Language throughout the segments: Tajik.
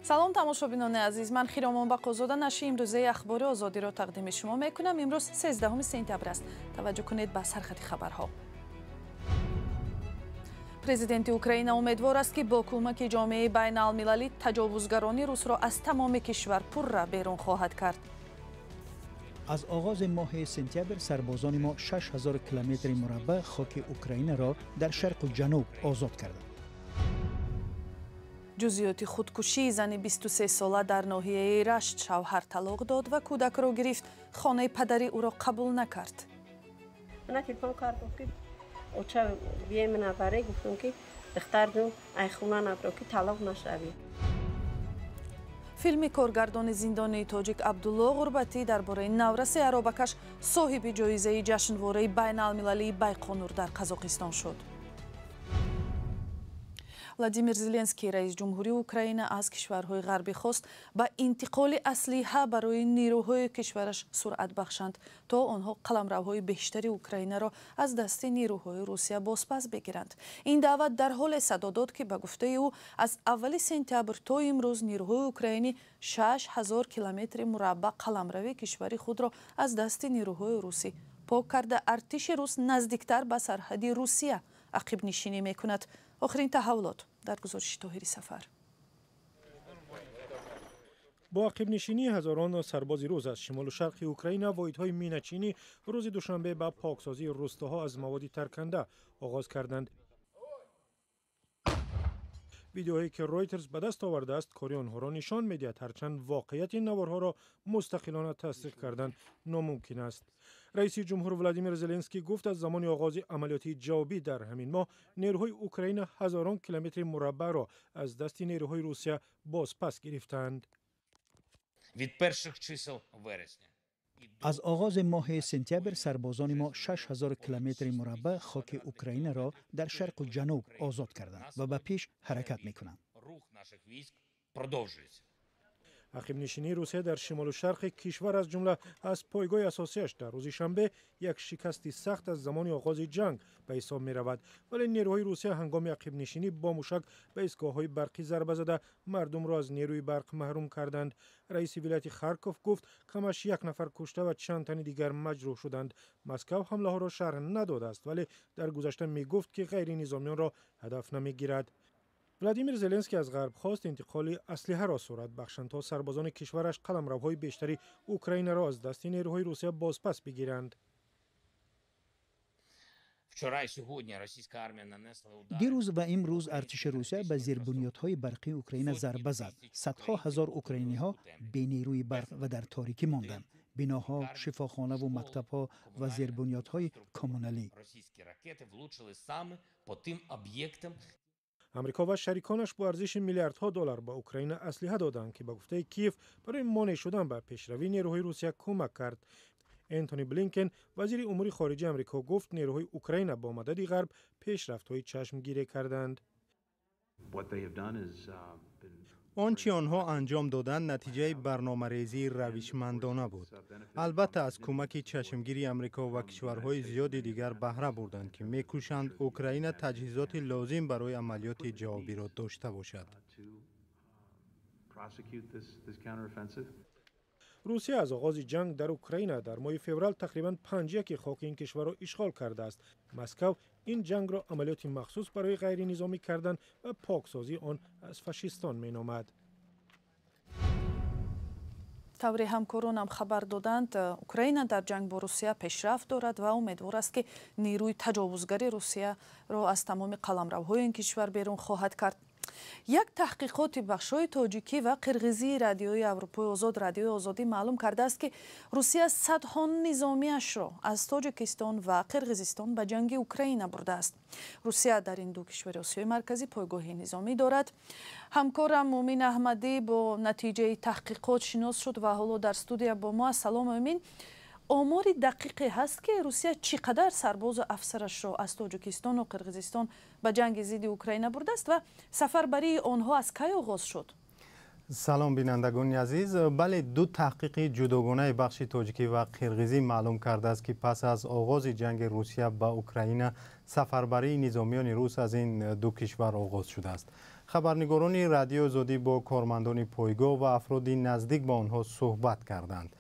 Салом, тамошобинони азиз. Ман Хиромон Бақозода нашри имрӯзаи Ахбори Озодиро тақдими шумо мекунам. Имрӯз 13 сентябр аст. Таваҷҷӯҳ кунед ба сархати хабарҳо. Президенти Украина умедвор аст, ки бо кӯмаки ҷомеаи байналмилалӣ таҷовузгарони русро аз тамоми кишвар пурра берун хоҳад кард. Аз оғози моҳи сентябр сарбозони мо 6000 километри мураббаъ хоки Украинаро дар шарқу ҷануб озод карданд. Ҷузъиёти худкушии зани 23-сола дар ноҳияи Рашт. Шавҳар талоқ дод ва кӯдакро гирифт. Хонаи падарӣ ӯро қабул накард. Мана телефон кард, гуфт, ки оча, биёй, мана баре. Гуфтам, ки духтарҷон, ай хона набро, ки талоқ нашавӣ. Филми коргардони зиндонии тоҷик Абдулло Ғурбатӣ дар бораи навраси аробакаш соҳиби ҷоизаи ҷашнвораи байналмилалии Байқонур дар Қазоқистон шуд. Владимир Зеленский, раиси ҷумҳурии Украина, аз кишварҳои ғарбӣ хост, ба интиқоли аслиҳа барои нерӯҳои кишвараш суръат бахшанд, то онҳо қаламравҳои бештари Украинаро аз дасти нерӯҳои Русия бозпас бигиранд. Ин даъват дар ҳоле садо дод, ки ба гуфтаи ӯ, аз аввали сентябр то имрӯз нерӯҳои украинӣ 6000 километри мураббаъ қаламрави кишвари худро аз дасти нерӯҳои русӣ пок карда, артиши рус наздиктар ба сарҳади Русия ақибнишинӣ мекунад. Охирин таҳаввулот дар гузориши Тоҳири Сафар. Бо ақибнишинии ҳазорон сарбози рус аз шимолу шарқи Украина, воҳидҳои миначинӣ рӯзи душанбе ба поксозии рӯстоҳо аз маводи тарканда оғоз карданд. Видеоҳое, ки Ройтерс ба даст овардааст, кори онҳоро нишон медиҳад, ҳарчанд воқеияти наворҳоро мустақилона тасдиқ кардан номумкин аст. Раиси ҷумҳур Владимир Зеленский гуфт, аз замони оғози амалиёти ҷавобӣ дар ҳамин моҳ нерӯҳои Украина ҳазорон километри мураббаъро аз дасти нерӯҳои Русия бозпас гирифтаанд. Від перших чисел вересня Аз оғози моҳи сентябр сарбозони мо 6000 километри мураббаъ хоки Украинаро дар шарқу ҷануб озод карданд ва ба пеш ҳаракат мекунанд. Рух наших військ продовжується. Ақибнишинии Русия дар шимолу шарқи кишвар, аз ҷумла аз пойгоҳи асосиаш дар рӯзи шанбе, як шикасти сахт аз замони оғози ҷанг ба ҳисоб меравад. Вале нерӯҳои Русия ҳангоми ақибнишинӣ бо мушак ба истгоҳҳои барқӣ зарба зада, мардумро аз нерӯи барқ маҳрум карданд. Раиси вилояти Харков гуфт, камаш як нафар кушта ва чанд тани дигар маҷрӯҳ шуданд. Москав ҳамлаҳоро шарҳ надодааст, вале дар гузашта мегуфт, ки ғайринизомиёнро ҳадаф намегирад. Владимир Зеленский аз ғарб хост, интиқоли аслиҳаро суръат бахшанд, то сарбозони кишвараш қаламравҳои бештари Украинаро аз дасти нерӯҳои Русия бозпас бигиранд. Вчора і сьогодні російська армія нанесла удари. Дирӯз ва имрӯз артиши Русия ба зербунёдҳои барқии Украина зарба зад. Садҳо ҳазор украиниҳо бенерӯи барқ ва дар торикӣ монданд. Биноҳо, шифохонаву мактабҳо ва зербунёдҳои коммуналӣ. Російські ракети влучили саме по тим об'єктам. Амрико ва шариконаш бо арзиши миллиардҳо доллар ба Украина аслиҳа доданд, ки ба гуфтаи Киев барои монеъ шудан ба пешравии нерӯҳои Русия кӯмак кард. Энтони Блинкен, вазири умури хориҷии Амрико, гуфт, нерӯҳои Украина бо мадади ғарб пешрафтҳои чашмгире карданд. Он чӣ онҳо анҷом доданд, натиҷаи барномарезии равишмандона буд. Албатта, аз кӯмаки чашмгири Амрико ва кишварҳои зиёди дигар баҳра бурданд, ки мекӯшанд Украина таҷҳизоти лозим барои амалиёти ҷавобиро дошта бошад. Русия аз оғози ҷанг дар Украина дар моҳи феврал тақрибан панҷяки хоки ин кишварро ишғол кардааст. Москав ин ҷангро амалиёти махсус барои ғайринизомӣ кардан ва поксозии он аз фашистон меномад. Тавре ҳамкоронам хабар доданд, Украина дар ҷанг бо Русия пешрафт дорад ва умедвор аст, ки нерӯи таҷовузгари Русияро аз тамоми қаламравҳои ин кишвар берун хоҳад кард. Як таҳқиқоти бахшҳои тоҷикӣ ва қирғизии Радиои Аврупои Озод, Радиои Озодӣ, маълум кардааст, ки Русия садҳо низомиашро аз Тоҷикистон ва Қирғизистон ба ҷанги Украина бурдааст. Русия дар ин ду кишвари Осиёи Марказӣ пойгоҳи низомӣ дорад. Ҳамкорам Муъмин Аҳмадӣ бо натиҷаи таҳқиқот шинос шуд ва ҳоло дар студия бо мо аст. Салом, Муъмин. Омори дақиқе ҳаст, ки Русия чӣ қадар сарбозу афсарашро аз Тоҷикистону Қирғизистон ба ҷанги зидди Украина бурдааст ва сафарбарии онҳо аз кай оғоз шуд? Салом, бинандагони азиз. Бале, ду таҳқиқи ҷудогонаи бахши тоҷикӣ ва қирғизӣ маълум кардааст, ки пас аз оғози ҷанги Русия ба Украина сафарбарии низомиёни рус аз ин ду кишвар оғоз шудааст. Хабарнигорони Радиои Озодӣ бо кормандони пойгоҳ ва афроди наздик ба онҳо суҳбат карданд.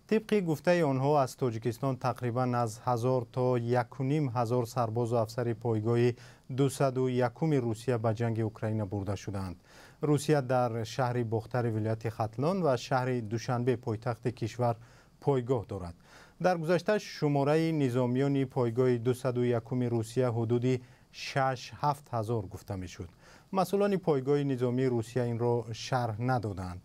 Тибқи гуфтаи онҳо, аз Тоҷикистон тақрибан аз 1000 то 1500 сарбозу афсари пойгоҳи 201-уми Русия ба ҷанги Украина бурда шудаанд. Русия дар шаҳри Бохтари вилояти Хатлон ва шаҳри Душанбе, пойтахти кишвар, пойгоҳ дорад. Дар гузашта шумораи низомиёни пойгоҳи 201-уми Русия ҳудуди 6-7 ҳазор гуфта мешуд. Масъулони пойгоҳи низомии Русия инро шарҳ надоданд.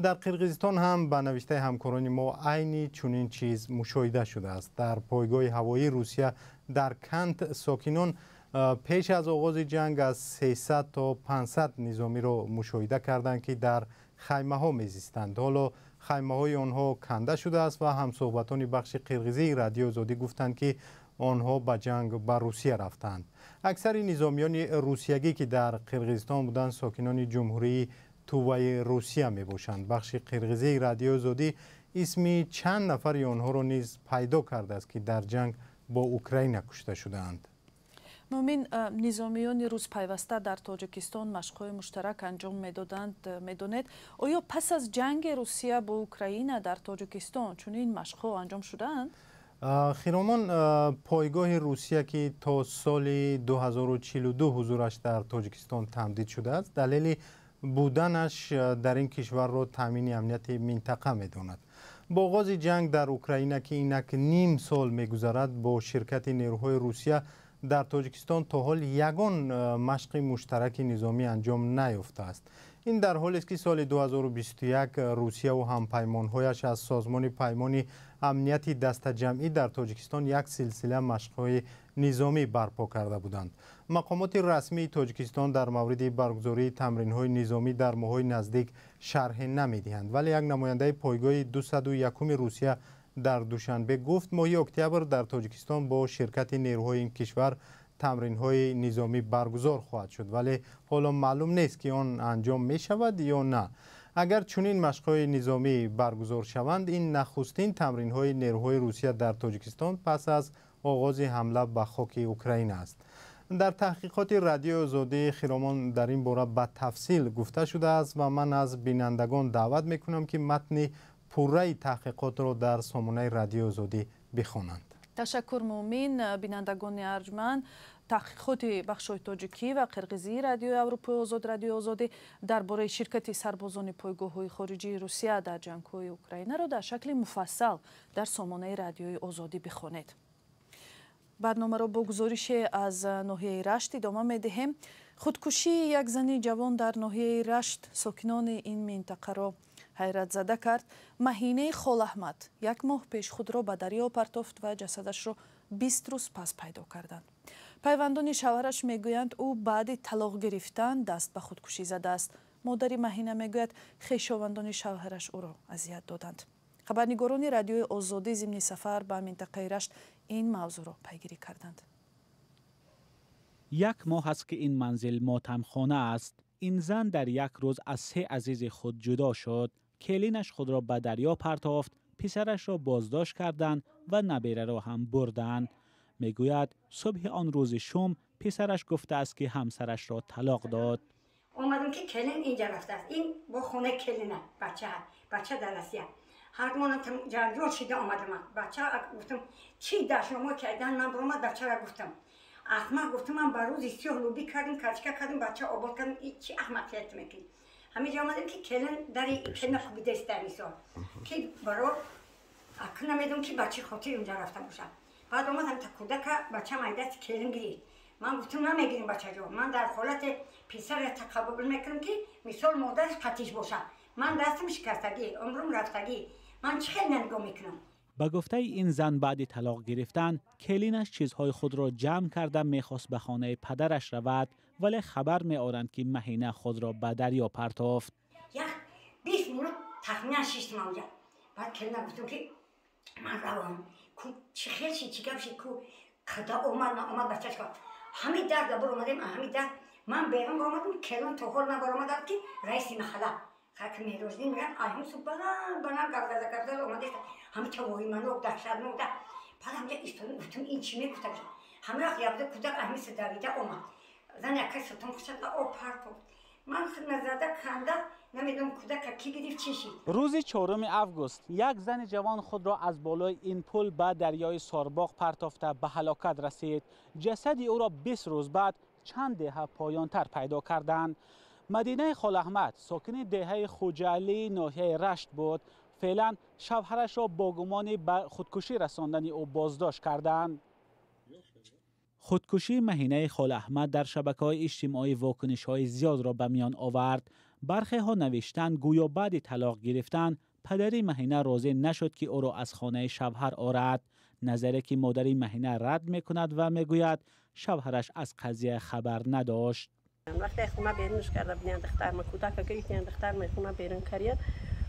Дар Қирғизистон ҳам, ба навиштаи ҳамкорони мо, айни чунин чиз мушоҳида шудааст. Дар пойгоҳи ҳавоии Русия дар Кант сокинон пеш аз оғози ҷанг аз 300 то 500 низомиро мушоҳида карданд, ки дар хаймаҳо мезистанд. Ҳоло хаймаҳои онҳо канда шудааст ва ҳамсӯҳбатони бахши қирғизии Радиои Озодӣ гуфтанд, ки онҳо ба ҷанг ба Русия рафтанд. Аксари низомиёни русиягӣ, ки дар Қирғизистон буданд, сокинони ҷумҳурии Туваи Русия мебошанд. Бахши қирғизии Радиои Озодӣ исми чанд нафари онҳоро низ пайдо кардааст, ки дар ҷанг бо Украина кушта шудаанд. Муъмин, низомиёни рус пайваста дар Тоҷикистон машқҳои муштарак анҷом медоданд, медонед, оё пас аз ҷанги Русия бо Украина дар Тоҷикистон чунин машқҳо анҷом шудаанд? Хиромон, пойгоҳи Русия, ки то соли 2042 ҳузураш дар Тоҷикистон тамдид шудааст, далели буданаш дар ин кишварро таъмини амнияти минтақа медонад. Бо оғози ҷанг дар Украина, ки инак ним сол мегузарад, бо ширкати нерӯҳои Русия дар Тоҷикистон то ҳол ягон машқи муштараки низомӣ анҷом наёфтааст. Ин дар ҳолест, ки соли 2021 Русияву ҳампаймонҳояш аз Созмони Паймони Амнияти Дастаҷамъӣ дар Тоҷикистон як силсила машқҳои низомӣ барпо карда буданд. Мақомоти расмии Тоҷикистон дар мавриди баргузории тамринҳои низомӣ дар моҳҳои наздик шарҳе намедиҳанд, вале як намояндаи пойгоҳи 201-уми Русия дар Душанбе гуфт, моҳи октябр дар Тоҷикистон бо ширкати нерӯҳои ин кишвар тамринҳои низомӣ баргузор хоҳад шуд, вале ҳоло маълум нест, ки он анҷом мешавад ё на. Агар чунин машқҳои низомӣ баргузор шаванд, ин нахустин тамринҳои нерӯҳои Русия дар Тоҷикистон пас аз оғози ҳамла ба хоки Украина аст. Дар таҳқиқоти Радиои Озодӣ, Хиромон, дар ин бора ба тафсил гуфта шудааст ва ман аз бинандагон даъват мекунам, ки матни пурраи таҳқиқотро дар сомонаи Радиои Озодӣ бихонанд. Ташаккур, Муъмин. Бинандагони арҷманд, таҳқиқоти бахшҳои тоҷикӣ ва қирғизии Радиои Аврупои Озод, Радиои Озодӣ, дар бораи ширкати сарбозони пойгоҳҳои хориҷии Русия дар ҷангҳои Украинаро дар шакли муфассал дар сомонаи Радиои Озодӣ бихонед. Барномаро бо гузорише аз ноҳияи Рашт идома медиҳем. Худкушии як зани ҷавон дар ноҳияи Рашт сокинони ин минтақаро ҳайратзада кард. Маҳинаи Холаҳмад як моҳ пеш худро ба дарё партофт ва ҷасадашро 20 рӯз пас пайдо карданд. Пайвандони шавҳараш мегӯянд, ӯ баъди талоқ гирифтан даст ба худкушӣ задааст. Модари Маҳина мегӯяд, хешовандони шавҳараш ӯро азият доданд. Хабарнигорони Радиои Озодӣ зимни сафар ба минтақаи Рашт ин мавзӯъро пайгирӣ карданд. Як моҳ аст, ки ин манзил мотамхона аст. Ин зан дар як рӯз аз се азизи худ ҷудо шуд. Келинаш худро ба дарё партофт, писарашро боздошт карданд ва набераро ҳам бурданд. Мегӯяд, субҳи он рӯзи шум писараш гуфтааст, ки ҳамсарашро талоқ дод. Омадам, ки келин инҷа рафтааст, ин бо хонаи келина, бача, бача дар Россия. Ҳардумонам ҷанҷол шида омадам. Бача гуфтам, чӣ дашномо кардан, ман биромад, бачаро гуфтам, аҳмақ, гуфтам, ман ба рӯзи сиёҳ лӯбӣ кардам, качка кардам, бача обод кардам, чӣ аҳмақият мекунӣ? Ҳаминҷа омадам, ки келин дари келина хубидаиста, мисол, ки баро акн намедонам, ки ба чӣ хотир унҷа рафта бошад. Баъд омадам, та кӯдака, бачам ай дасти келин гирифт. Ман гуфтам, намегирим, бачаҷон, ман дар ҳолате писара тақаббул мекунам, ки мисол модараш қатиш бошад. Ман дастам шикастагӣ, умрум рафтагӣ, ман чӣ хел нигоҳ мекунам? Ба гуфтаи ин зан, баъди талоқ гирифтан келинаш чизҳои худро ҷамъ карда мехост ба хонаи падараш равад, вале хабар меоранд, ки Маҳина худро ба дарё партофт. Як 20 минут тахминан шиштам онҷа. Баъд келина гуфтам, ки ман равам ку, чӣ хел ши, чӣ гап ши, ку када омад, наомад, бачаш ҳамин дарда баромадем. Ҳамин дар ман берун баромадам, келин то ҳол набаромадам, ки раиси маҳалла хаки Меҳроҷиддин мегӯям, айҳум су баланд баланд гап зада, гап зада омадеста, ҳами тавоҳиманок, даҳшатнок да. Баъд ҳамҷа истодам, гуфтам, ин чӣ мегуфта? Ҳамин вақт ябда кӯдак ҳамиса давида омад. Зан якай сутон хушада об партофт. Ман худ назада канда намедонам кӯдака ки гирифт, чӣ шид. Рӯзи 4 август як зани ҷавон худро аз болои ин пул ба дарёи Сорбоғ партофта ба ҳалокат расид. Ҷасади ӯро 20 рӯз баъд чанд деҳа поёнтар пайдо карданд. Мадинаи Холаҳмад сокини деҳаи Хуҷаалии ноҳияи Рашт буд. Феълан шавҳарашро бо гумони ба худкушӣ расондани ӯ боздошт карданд. Худкушии Маҳинаи Холаҳмад дар шабакаҳои иҷтимоӣ вокунишҳои зиёдро ба миён овард. Бархеҳо навиштанд, гӯё баъди талоқ гирифтан падари Маҳина розӣ нашуд, ки ӯро аз хонаи шавҳар орад. Назаре ки модари Маҳина рад мекунад ва мегӯяд шавҳараш аз қазия хабар надошт. Вақте хона берунш карда буданд, духтарма кӯдака гирифтанд, духтарма хона берун кард.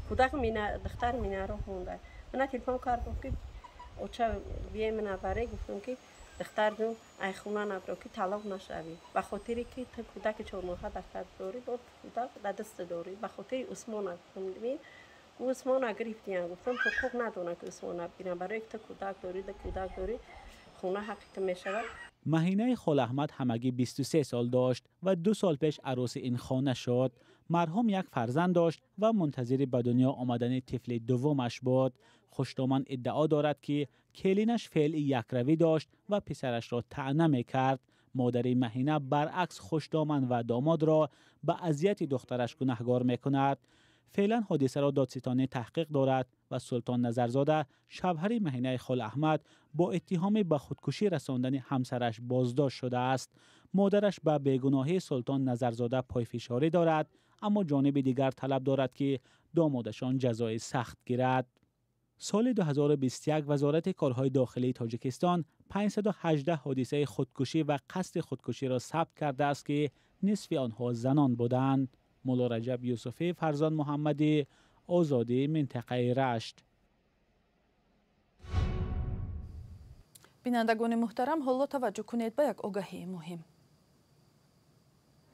Кӯдак мина духтар минаро хонда. Мана телефон кард, гуфт ки оча биё мана баре, гуфтам ки духтар ҷон ай хона набро ки талоқ нашавӣ. Ба хотире ки ту кӯдаки 4 моҳа дар дорӣ, бо кӯдак дар даст дорӣ. Ба хотири Усмона гуфтам, Усмона гирифтиян, гуфтам ҳуқуқ надорам ки Усмона бигирам, барои ки ту кӯдак дорӣ, ту кӯдак дорӣ, хона ҳаққи ту мешавад. Маҳинаи Холаҳмад ҳамагӣ 23 сол дошт ва 2 сол пеш арӯси ин хона шуд. Марҳум як фарзанд дошт ва мунтазири ба дунё омадани тифли дуввумаш буд. Хушдоман иддао дорад, ки келинаш феъли якравӣ дошт ва писарашро таъна мекард. Модари Маҳина баръакс хушдоман ва домодро ба азияти духтараш гунаҳгор мекунад. Феълан ҳодисаро додситонӣ таҳқиқ дорад ва Султон Назарзода, шавҳари Маҳинаи Холаҳмад, бо иттиҳоми ба худкушӣ расондани ҳамсараш боздошт шудааст. Модараш ба бегуноҳии Султон Назарзода пойфишорӣ дорад, аммо ҷониби дигар талаб дорад, ки домодашон ҷазои сахт гирад. Соли 2021 Вазорати корҳои дохилии Тоҷикистон 518 ҳодисаи худкушӣ ва қасди худкуширо сабт кардааст, ки нисфи онҳо занон буданд. Мулло Раҷаб Юсуфӣ, Фарзон Муҳаммадӣ, Озодӣ, минтақаи Рашт. Бинандагони муҳтарам, ҳоло таваҷҷӯҳ кунед ба як огаҳии муҳим.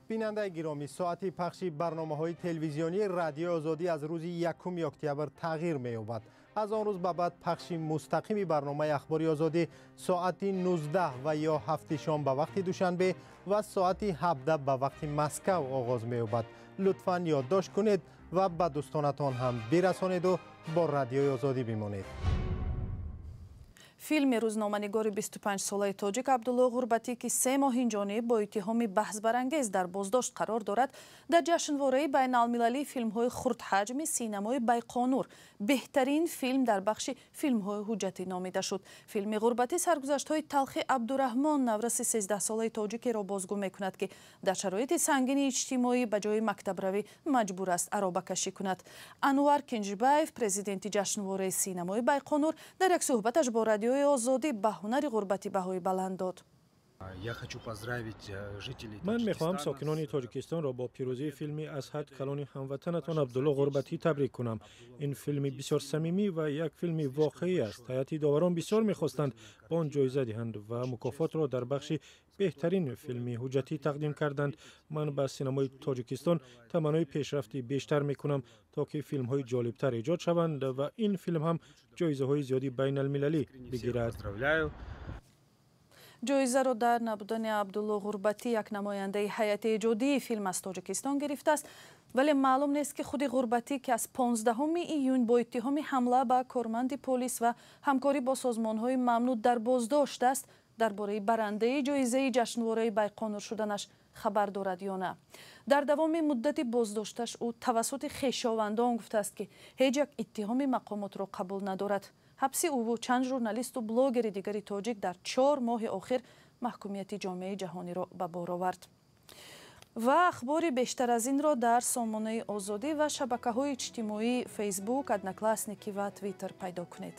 Бинандаи гиромӣ, соати пахши барномаҳои телевизионии Радиои Озодӣ аз рӯзи 1 октябр тағйир меёбад. Аз он рӯз ба баъд пахши мустақими барномаи Ахбори Озодӣ соати 19 ва ё 7 шом ба вақти Душанбе ва соати 17 ба вақти Москав оғоз меёбад. Лутфан ёддошт кунед ва ба дӯстонатон ҳам бирасонеду бо Радиои Озодӣ бимонед. Филми рӯзноманигори 25-солаи тоҷик Абдулло Ғурбатӣ, ки 3 моҳ инҷониб бо иттиҳоми баҳсбарангез дар боздошт қарор дорад, дар ҷашнвораи байналмилалии филмҳои хурдҳаҷми синамои Байқонур беҳтарин филм дар бахши филмҳои ҳуҷҷатӣ номида шуд. Филми Ғурбатӣ саргузаштҳои талхи Абдураҳмон, навраси 13-солаи тоҷикеро бозгӯ мекунад, ки дар шароити сангини иҷтимоӣ ба ҷои мактабравӣ маҷбур аст аробакашӣ кунад. Анвар Кинҷбаев, президенти ҷашнвораи синамои Байқонур, дар як суҳбаташ бо радиои Озодӣ ба ҳунари Ғурбатӣ баҳои баланд дод. Ман мехоҳам сокинони Тоҷикистонро бо пирӯзии филми аз ҳад калони ҳамватанатон Абдулло Ғурбатӣ табрик кунам. Ин филми бисёр самимӣ ва як филми воқеӣ аст. Ҳайати доварон бисёр мехостанд ба он ҷоиза диҳанд ва мукофотро дар бахши беҳтарин филми ҳуҷҷатӣ тақдим карданд. Ман ба синамои Тоҷикистон таманнои пешрафти бештар мекунам, то ки филмҳои ҷолибтар эҷод шаванд ва ин филм ҳам ҷоизаҳои зиёди байналмилалӣ бигирад. Ҷоизаро дар набудани Абдулло Ғурбатӣ, як намояндаи ҳайати эҷодии филм аз Тоҷикистон гирифтааст, вале маълум нест, ки худи Ғурбатӣ, ки аз 15 июн бо иттиҳоми ҳамла ба корманди полис ва ҳамкорӣ бо созмонҳои мамнӯъ дар боздошт аст, дар бораи барандаи ҷоизаи ҷашнвораи Байқонур шуданаш хабар дорад ё на. Дар давоми муддати боздошташ ӯ тавассути хешовандон гуфтааст, ки ҳеҷ як иттиҳоми мақомотро қабул надорад. Ҳабси ӯву чанд журналисту блогери дигари тоҷик дар 4 моҳи охир маҳкумияти ҷомеаи ҷаҳониро ба бор овард. Ва ахбори бештар аз инро дар сомонаи Озодӣ ва шабакаҳои иҷтимоии Фейсбук, Одноклассники ва Твиттер пайдо кунед.